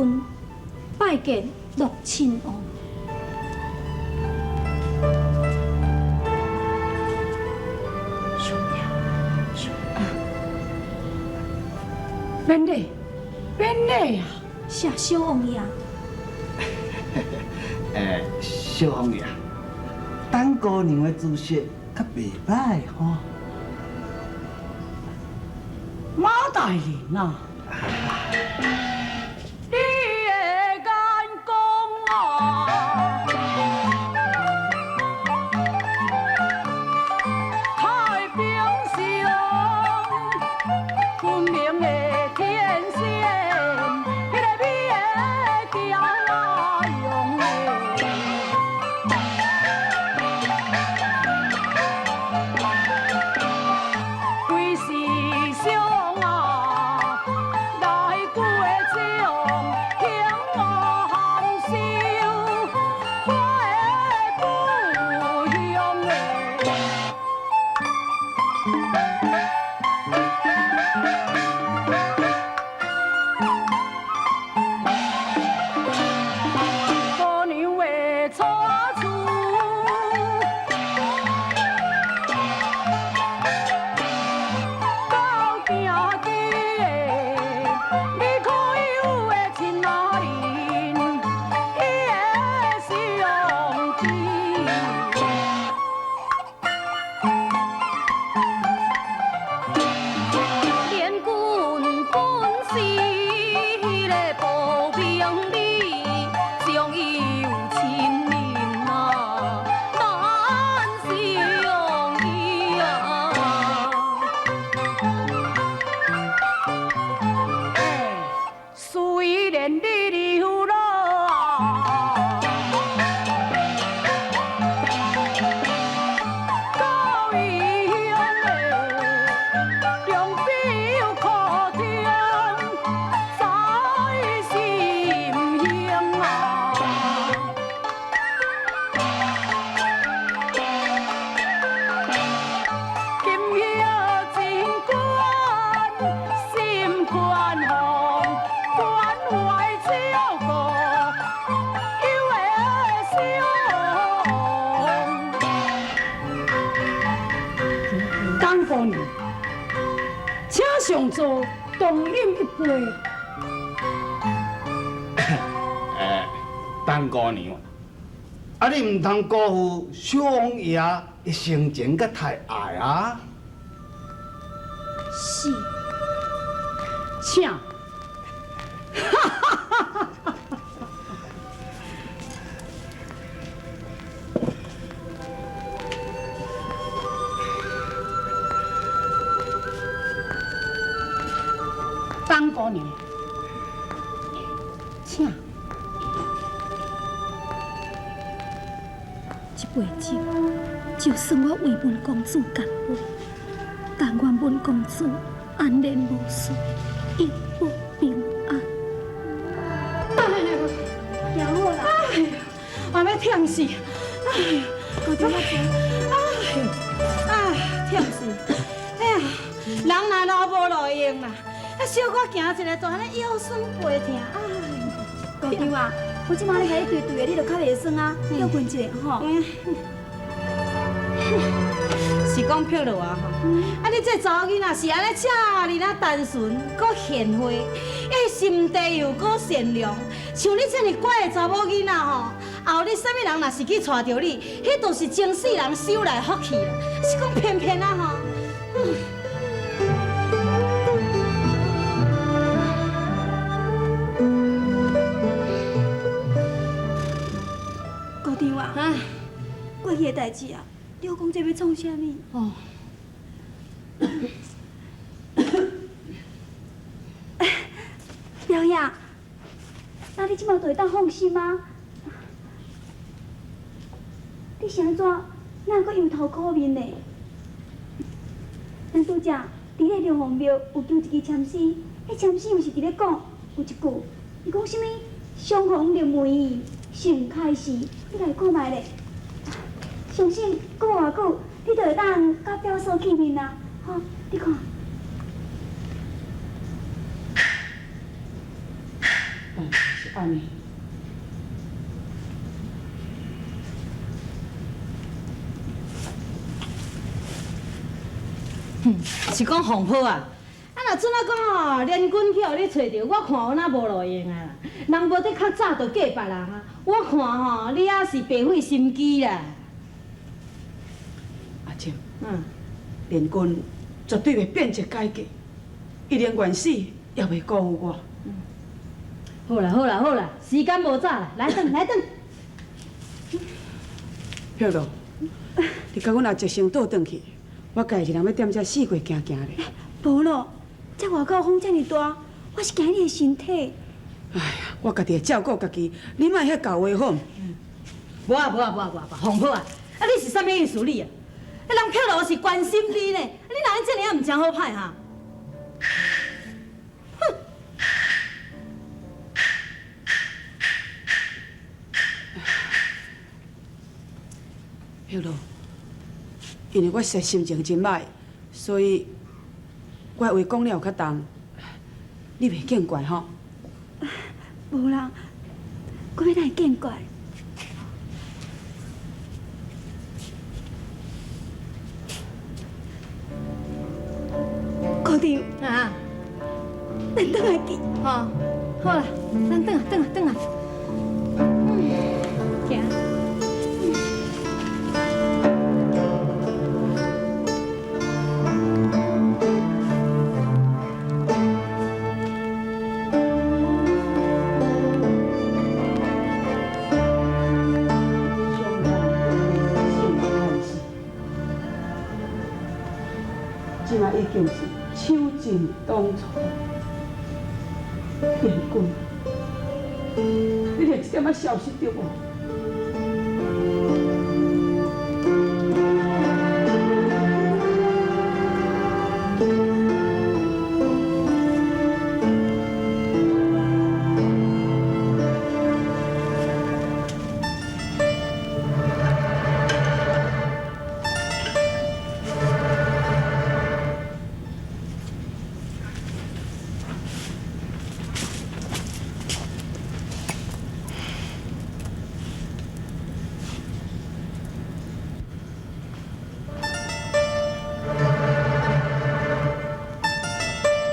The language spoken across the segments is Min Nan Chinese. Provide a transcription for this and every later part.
君拜見樂親王。免禮，免禮啊！謝小王爺。小王爺，董姑娘的姿色較袂歹吼。馬大人啊！你的眼光啊，太平常，分明的天線，彼个美的嬌容的。規世上啊，來句的情，輕含羞，花的故鄉的。姑娘的娶厝，到行街的，你可有的亲仔面，伊的相知。連君本是彼个薄命美，常有親人啊，難相依啊。雖然你流落啊，到異鄉的中表苦聽，在心胸啊。今夜真悬，心悬风，关懷照顧，有的相。董姑娘，請上座，同飲一杯。董姑娘，啊，你毋通辜負小王爺的深情佮抬愛啊！是。請。董姑娘，請。這杯酒，就算我為文公子乾杯，但願文公子安然無事，一路平安。哎呦，好啦！哎呀，我欲忝死！哎呀，姑丈，我知。哎呦，哎，忝死！哎呀，人若老無路用啦，啊，小可行一下就按呢腰酸背疼，哎。姑丈啊，我這馬咧共你對對的，你就較袂酸啊，歇睏一下吼。是講碧螺啊吼，啊你這查某囡仔是按呢遮爾仔單純，閣賢惠，心地又閣善良。像你這爾乖的查某囡仔吼，後日啥物人若是去娶著你，彼就是前世人修來福氣啦。是講偏偏啊吼。姑丈啊，過去的代誌啊，你閣講這欲創啥物？哦。表兄，那你這馬就會當放心嗎？你是按怎？哪閣憂頭苦面呢？咱拄才佇咧龍王廟有求一支籤詩，彼籤詩毋是佇咧講有一句，伊講啥物？相逢綠梅盛開時，你來看覓咧。相信閣無偌久，你就會當佮表嫂見面啊！吼，你看。按呢。哼，是講鳳婆啊！啊，若準仔講吼，連軍去予你揣著，我看有哪無路用啊啦。人無得較早就嫁別人啊！我看吼，你也是白費心機啦。阿珍，連軍絕對袂變節改革，伊寧願死也袂辜負我。好啦好啦好啦，時間無早啦，來轉來轉。碧露，你佮阮阿叔先倒轉去，我家己一人欲踮遮四界行行咧。無咯，這外口風遮爾大，我是驚你的身體。哎呀，我家己會照顧家己，你莫遐厚話好毋？無啊無啊無啊無啊，鳳婆啊，啊你是啥物意思你啊？彼人碧露是關心你呢，你哪會這爾仔毋知好歹哈？哼！碧露，因為我實在心情真䆀，所以我的話講了有較重，你袂見怪吼？無啦，我欲哪會見怪？姑丈，啊，咱轉來去。好，好啦，咱轉啊轉啊轉啊。行。這馬已經是手盡當初，連軍，你連一點仔消息都無。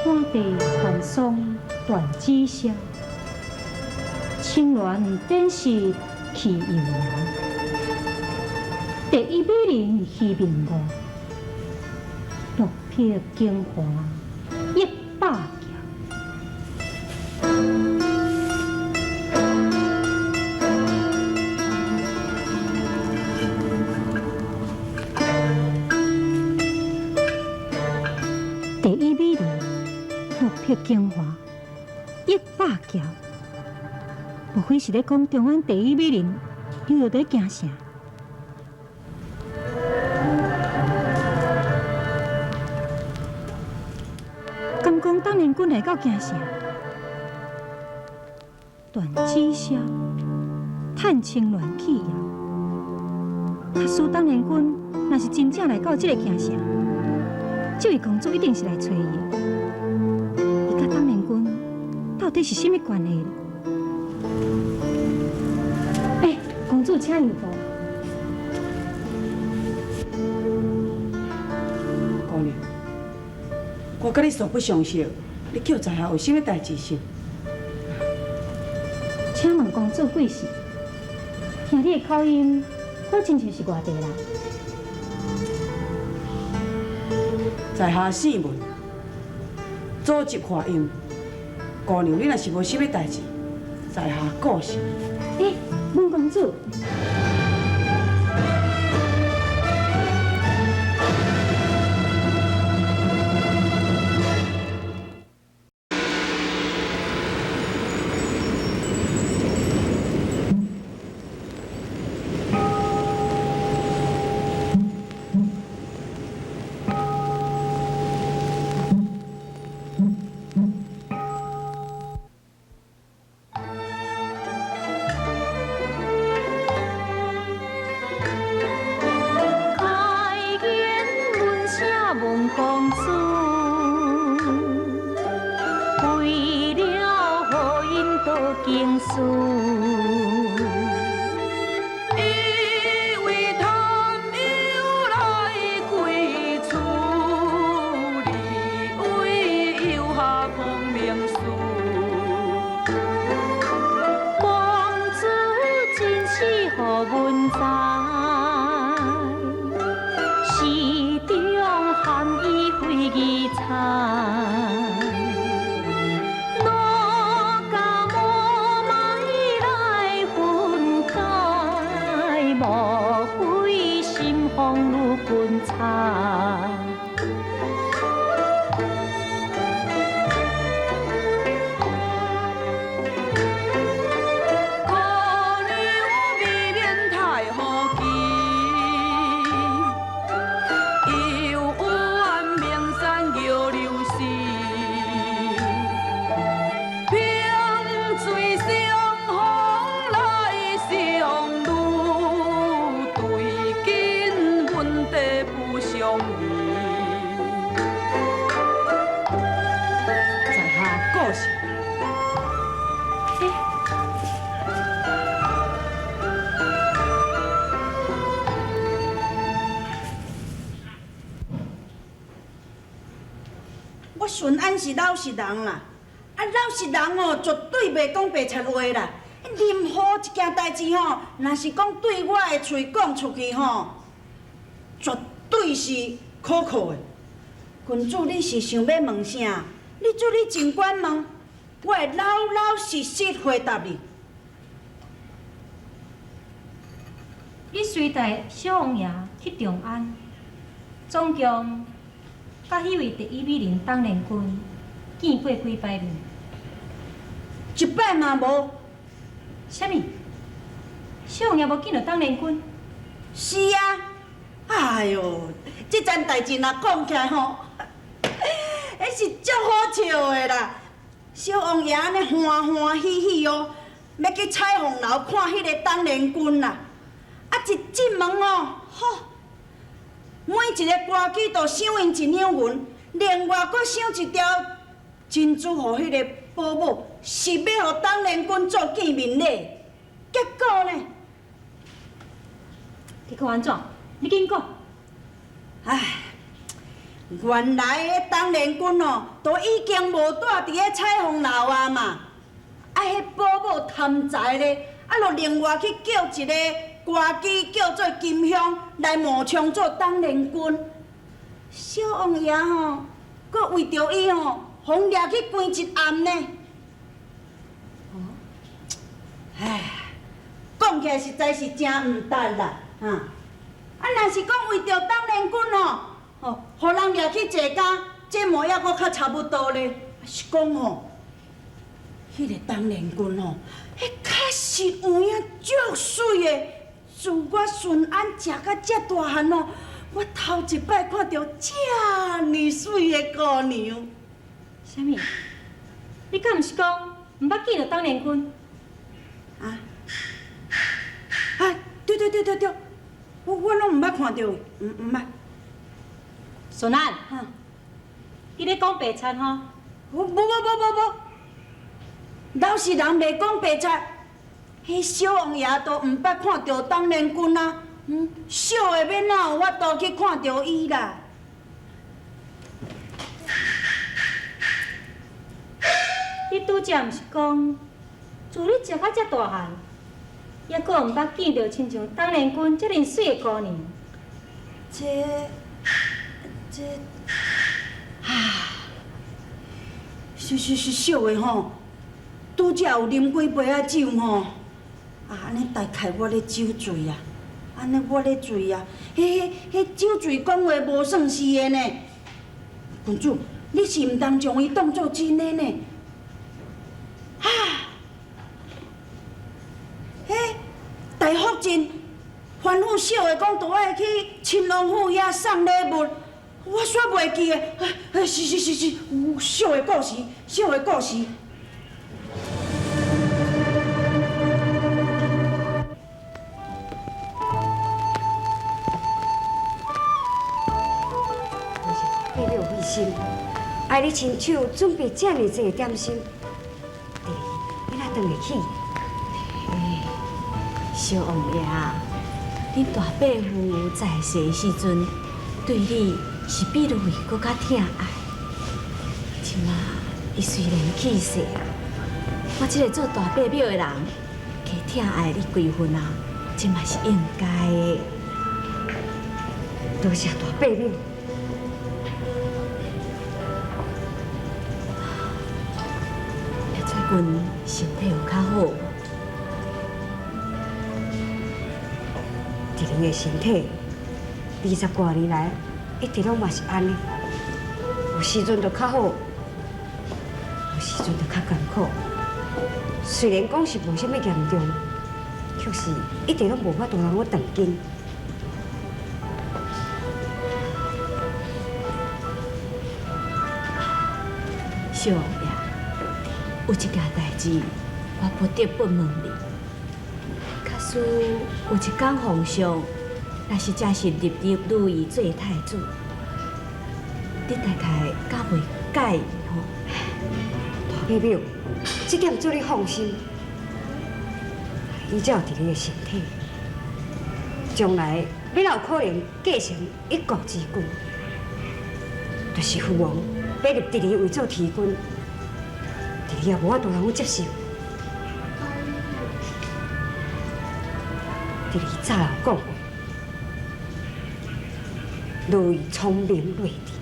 滿地寒霜斷枝梢，青鸞典是去悠揚。第一美人虛面目，落魄京華一百橋。第一美人落魄京華一百橋，莫非是咧講長安第一美人流落佇京城？敢講董連軍來到京城，斷枝梢，嘆青鸞去遙。假使董連軍若是真正來到這个京城，這位公主一定是來揣伊的。伊佮董連軍到底是啥物關係？欸，公主，請讓步。姑娘，我佮你素不相識，你叫在下有啥物代誌是？請問公主貴姓？聽你的口音，好親像是外地人。在下姓文，祖籍華陰。姑娘，你若是無啥物代誌，在下告辭。欸，文公主。義田。奴家无买来分解，莫非心慌如君惨。我顺安是老实人啦，啊老实人哦，绝对袂讲白贼话啦。任何一件代志吼，若是讲对我的喙讲出去吼，绝对是可靠的。郡主，你是想欲问啥？你做你尽管问，我会老老实实回答你。你随带小王爷去长安，总共佮彼位第一美人董连君见过几摆面？一摆嘛无。啥物？小王爷无见著董连君？是啊。哎哟，这件代志若讲起来吼，彼是足好笑的啦。小王爷按呢欢欢喜喜哦，欲去彩凤楼看彼个董连君啦。啊，一进门哦，吼！每一个歌姬都赏𪜶一两银，另外阁赏一条珍珠予彼个保姆，是欲予董连君做见面礼。结果呢？结果按怎？你紧讲。唉，原来彼董连君哦，都已经无蹛伫彼彩凤楼啊嘛。啊，彼保姆贪财咧，啊，就另外去叫一个歌姬叫做金香来冒充做董连君。小王爷吼，阁为著伊吼，予掠去关一暗呢。哦，唉，讲起来实在是真毋值啦，哈。啊，若是讲为著董连君吼，吼，予人掠去坐监，这嘛犹阁较差不多咧。是讲吼，彼个董连君吼，彼确实有影足媠的。自我顺安食甲遮大汉哦，我头一摆看著遮尔媠的姑娘。啥物？你敢毋是讲毋捌见著董连君？啊？啊，对对对对对，我拢毋捌看著，毋捌。顺安，你咧讲白贼吼？无无无无无，老实人袂讲白贼。彼小王爷都毋捌看著董连君啊，小的欲哪有法度去看著伊啦？你拄才毋是讲，自你食甲遮大汉，犹阁毋捌见著亲像董连君遮尔媠的姑娘？这，啊，是是是小的吼，拄才有啉几杯仔酒吼。啊，按呢大概我咧酒醉啊，按呢我咧醉啊，彼彼彼酒醉讲话无算是的呢。郡主，你是毋通将伊当做真的呢。啊，彼大福晋吩咐小的讲，都爱去亲王府遐送礼物，我煞袂记得。是是是是，有小的故事，小的故事。爱你亲手准备遮尔济点心，弟，你哪转会起？小王爷，恁大伯父在世的时阵，对你是比女儿阁较疼爱。这马伊虽然去世啊，我这个做大伯母的人，加疼爱你几分啊，这嘛是应该的。多谢大伯母。近身體有較好無？弟弟的身體20外年來一直攏嘛是按呢，有時陣就較好，有時陣就較艱苦。雖然講是無啥物嚴重，卻是一直攏無法度通我斷根。小王爺，有一件代誌，我不得不問你。假使有一天皇上若是真是立如意做太子，你大概敢袂介意吼？大伯母，這點做你放心。依照弟弟的身體，將來欲若有可能繼承一國之君，就是父王欲立弟弟為做天君，弟弟也無法度通去接受。弟弟早有講過，如意聰明睿智，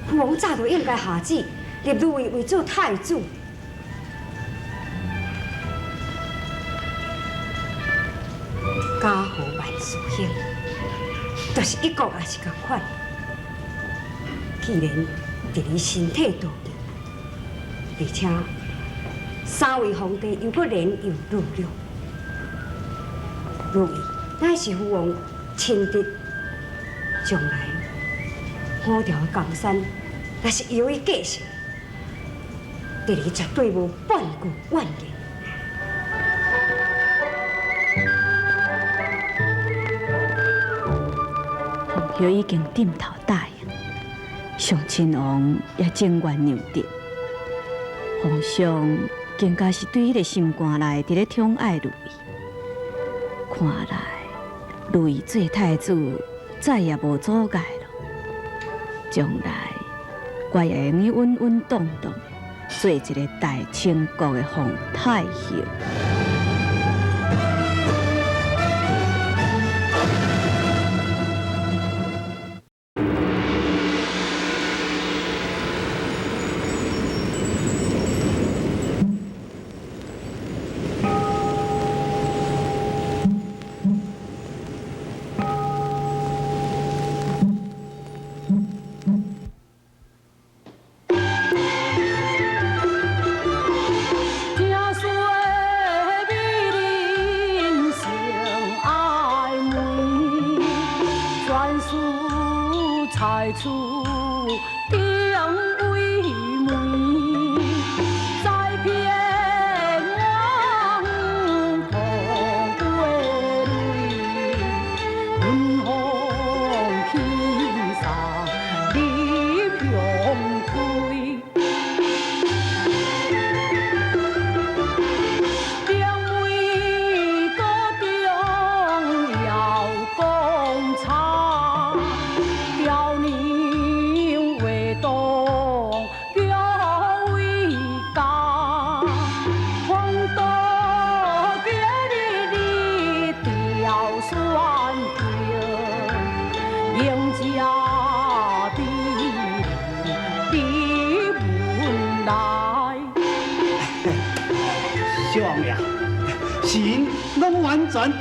父王早就應該下旨立如意為做太子。家和萬事興，就是一國也是仝款。既然弟弟身體多病，而且三位皇帝又閣年幼羸弱，如意乃是父王親侄，將來五朝的江山若是由伊繼承，弟弟絕對無半句怨言。皇后已經點頭答應，上親王也情願讓侄。皇上更加是對彼個心肝內佇咧寵愛如意，看來如意做太子再也無阻礙了。將來我也會用穩穩當當做一個大清國的皇太后。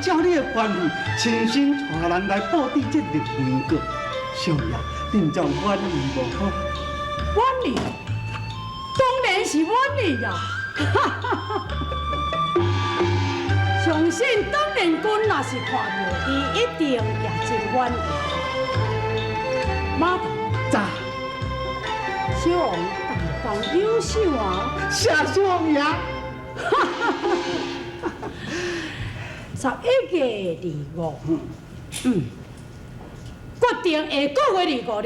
照你的吩咐，親身帶人來布置這立梅閣。小爺，你毋知有滿意無？滿意，當然是滿意呀！相信當年君若是看著，伊一定也真滿意。馬頭，咋？小王動動有手啊！謝小王爺。 11月25，決定下個月25日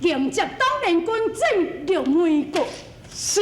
迎接董連軍進入梅閣。是。